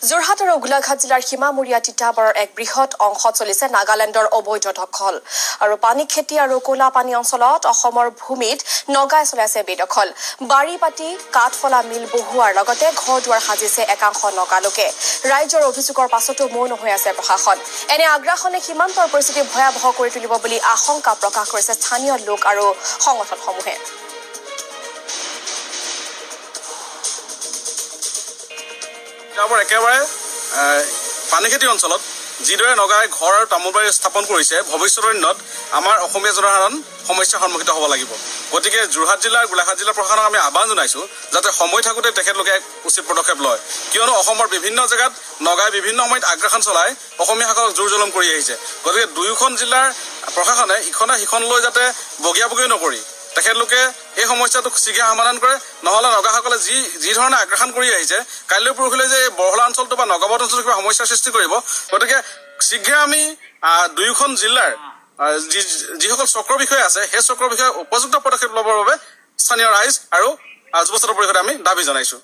যোৰহাট আৰু গোলাঘাট জিলাৰ সীমামূৰীয়া তিতাবৰৰ এক বৃহৎ অংশত চলিছে নাগালেণ্ডৰ অবৈধ দখল আৰু পানী খেতি আৰু ক'লা পানী অঞ্চলত অসমৰ ভূমিত নগাই চলাইছে বেদখল। বাৰী পাতি কাঠফলা মিল বহুৱাৰ লগতে ঘৰ দুৱাৰ সাজিছে একাংশ নগা লোকে। ৰাইজৰ অভিযোগৰ পাছতো মৌন হৈ আছে প্ৰশাসন। এনে আগ্ৰাসনে সীমান্তৰ পৰিস্থিতি ভয়াৱহ কৰি তুলিব বুলি আশংকা প্ৰকাশ কৰিছে স্থানীয় লোক আৰু সংগঠনসমূহে। তিতাবৰ একেবাৰে পানীখেতি অঞ্চলত যিদৰে নগাই ঘৰ আৰু তামোলবাৰী স্থাপন কৰিছে, ভৱিষ্যতৰ দিনত আমাৰ অসমীয়া জনসাধাৰণ সমস্যাৰ সন্মুখীন হ'ব লাগিব। গতিকে যোৰহাট জিলা আৰু গোলাঘাট জিলা প্ৰশাসনক আমি আহ্বান জনাইছোঁ যাতে সময় থাকোঁতে তেখেতলোকে এক উচিত পদক্ষেপ লয়। কিয়নো অসমৰ বিভিন্ন জেগাত নগাই বিভিন্ন সময়ত আগ্ৰাসন চলাই অসমীয়াসকলক জোৰ জুলুম কৰি আহিছে। গতিকে দুয়োখন জিলাৰ প্ৰশাসনে ইখনে সিখনলৈ যাতে বগীয়া বগী নকৰি তেখেতলোকে এই সমস্যাটোক শীঘ্ৰে সমাধান কৰে, নহ'লে নগাসকলে যি যি ধৰণে আগ্ৰাসন কৰি আহিছে, কাইলৈ পৰহিলৈ যে এই বৰহলা অঞ্চলটো বা নগাবাদ অঞ্চলটো কিবা সমস্যাৰ সৃষ্টি কৰিব। গতিকে শীঘ্ৰে আমি দুয়োখন জিলাৰ যি যিসকল চক্ৰ বিষয়া আছে, সেই চক্ৰ বিষয়ে উপযুক্ত পদক্ষেপ ল'বৰ বাবে স্থানীয় ৰাইজ আৰু যুৱ ছাত্ৰ পৰিষদে আমি দাবী জনাইছোঁ।